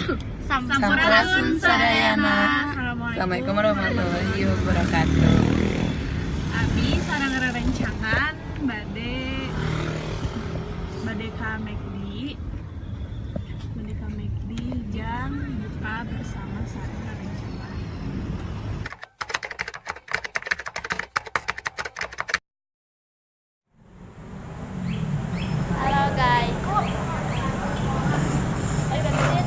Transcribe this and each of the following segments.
Sampurasun sadayana. Assalamualaikum warahmatullahi wabarakatuh. Abi sareng rerencangan bade bade ka McD. Bade ka McD jang buka bersama sareng rerencangan. Halo guys. Ayo gantiin.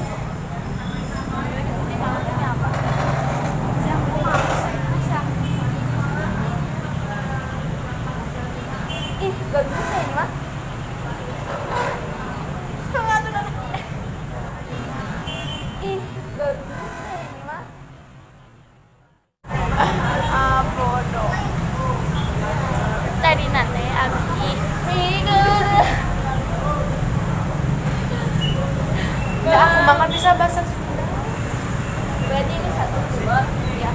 Ih, gak bisa ini mah. Ih, gak bisa ini mah. Ah, bodoh. Tadi nate abi mikir. Ya, aku makan bisa bahasa Sunda. Berarti ini satu dua ya.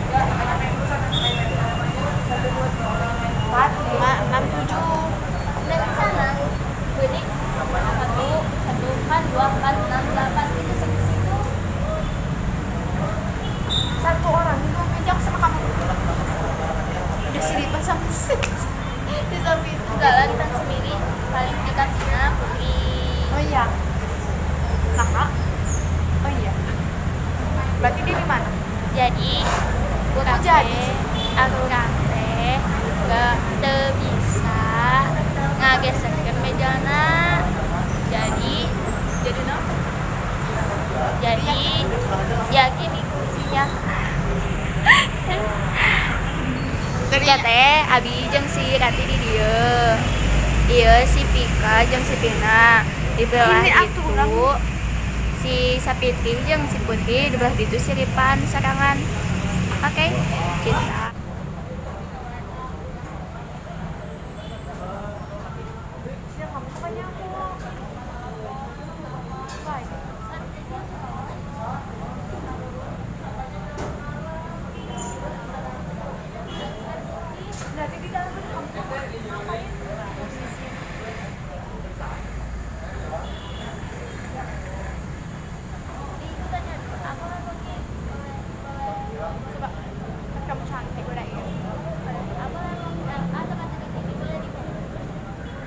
4, 5, 6, 7. Dari sana berarti satu satu empat dua empat enam delapan itu sampai situ. Satu orang itu meja aku sama kamu. Udah sih dipasang di samping itu. Enggak lah, kita sendiri paling dekat Cina Putri. Oh iya. Kakak. Oh iya. Berarti dia di mana? Jadi kurang jadi teh, aku kurang teh gak teu bisa ngageserkeun mejana. Jadi Jadi no? Jadi ya gini kursinya. Dari Ya teh, abi jeung si Rati di dieu. Ieu si Pika jeung si Pina di belah Ini itu aturan. Si Sapiti jeung si Putih di belah ditu si Ripan sorangan. Oke, kita Ya, kamu sukanya aku. Baik. Berarti di dalam kamu ngapain? Coba, kan kamu cantik udah ya.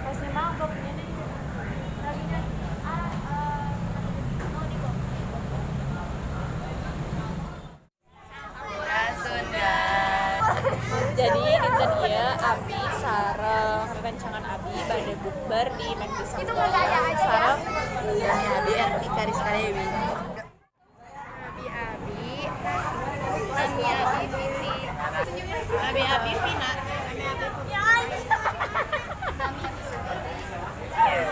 Pasnya mah punya nih. Sampurasun guys. Jadi dinten ieu abi sareng rerencangan abi bade bukber di McD Sampurna sareng Nami Abi Ertika Rizka Dewi. Abi abi Ami abi Vivi. Abi abi Vina.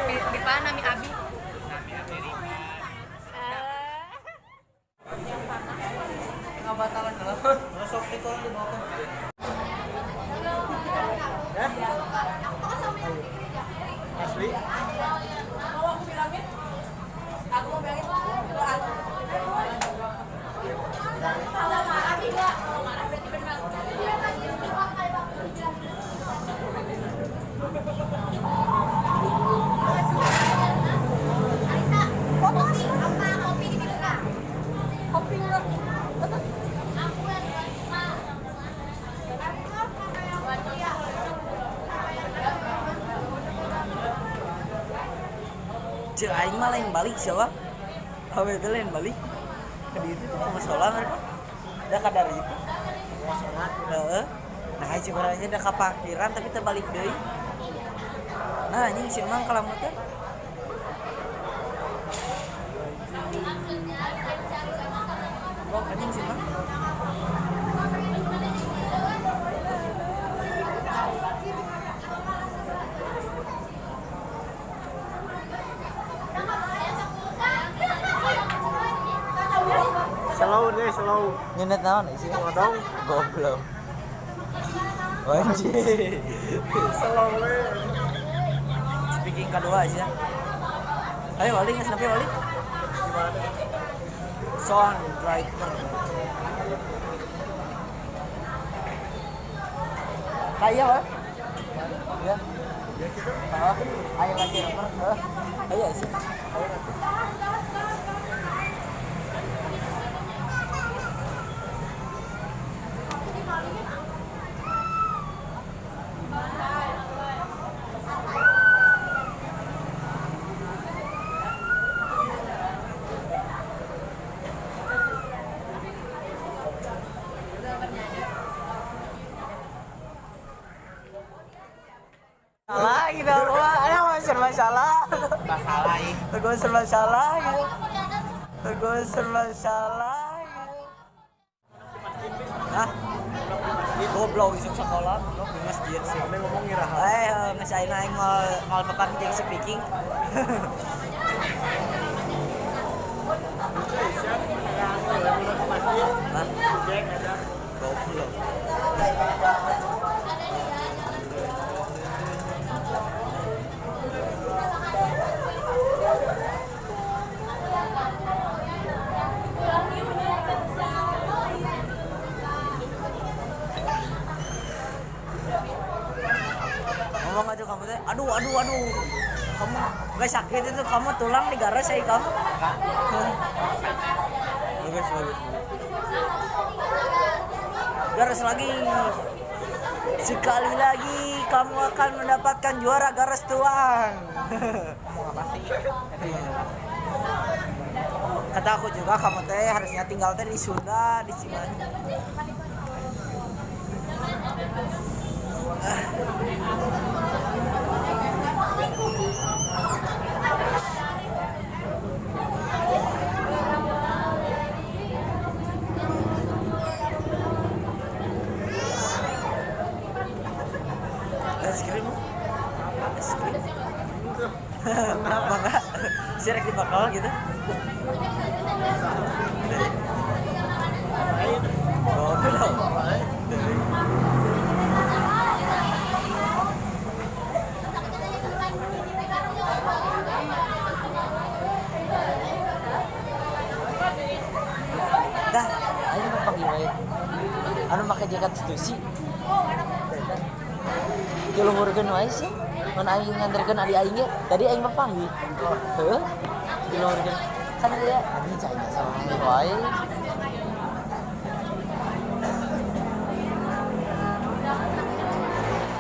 Di mana Nami Abi? Ngabatalan kalau. Asli. Cil aing mah lain balik siapa? Awe itu lain balik. Ke ditu tuh ke musola mereka. Da kadar itu. Heeh. Nah, si orangnya da ka parkiran tapi terbalik deui. Nah, anjing si emang kalau motor. Anjing si emang. Slow deh, slow. Nyenet naon sih? Ngodong. Goblok. Anjing. Slow we. Speaking kedua aja. Ayo wali nggak sampai wali. Son driver. Kaya wa? Ya. Ah, ayo lagi rapper. Ayo sih. Ayo. Gue serba salah gitu. Gue serba salah gitu. Hah? Goblok isuk sekolah, goblok di masjid sih. Kami ngomong ngiraha. Geus ayeuna aing moal papanggih jeung speaking. Hah? Goblok. Ngomong aja kamu teh, aduh aduh aduh, kamu gak sakit itu, kamu tulang digaras ya kamu. Bagus bagus. Garas lagi, sekali lagi kamu akan mendapatkan juara garas tulang. Kata aku juga kamu teh harusnya tinggal teh di Sunda, di Cimahi. Es krim, es krim. Mangga, sirek di bakal gitu. Oh, belum. Dah, ayo mau panggil wae. Anu make jaket stusi. Diluhurkeun wae sih. Mun aing nganterkeun adi aing ge, tadi aing mah panggil. Heuh. Diluhurkeun. Kan dia anjing cai sama wae.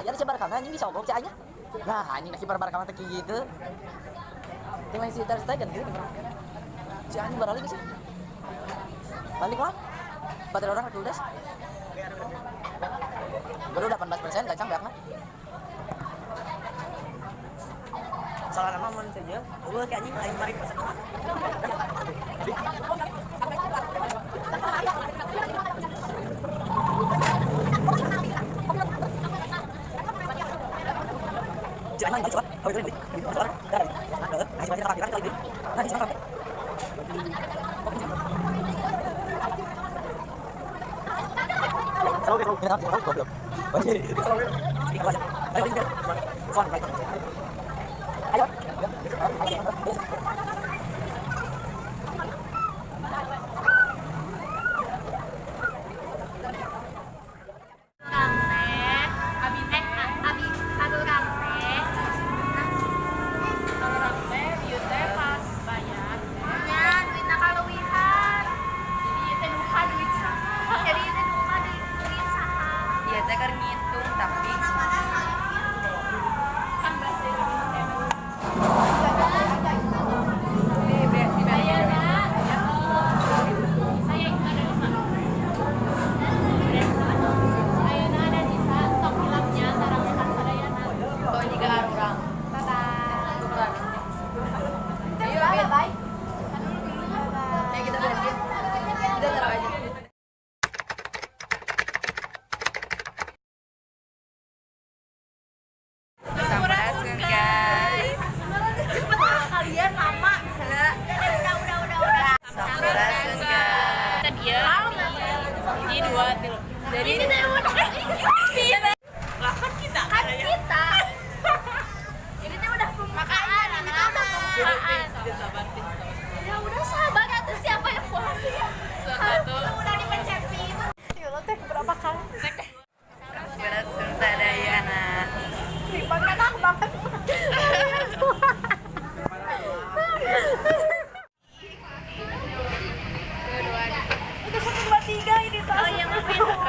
Ya disebar kana anjing disogok cai nya. Nah, anjing kiper barkama teh kieu gitu. Teu lain si Ter Stegen gitu. Si anjing baralik sih. Balik lah. Baterai orang rek ludes. Baru 18% gancang beak mah. Salah nama mun saja. Eueuh kayak anjing lain bari pesen mah. Jangan balik coba. Balik balik.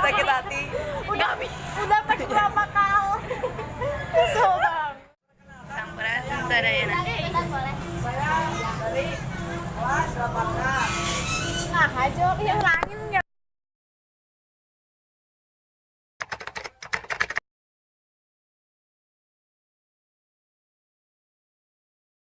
Sakit hati. Udah berapa kali? Kesel bang. Sampurasun sadayana. Nah, aja ya.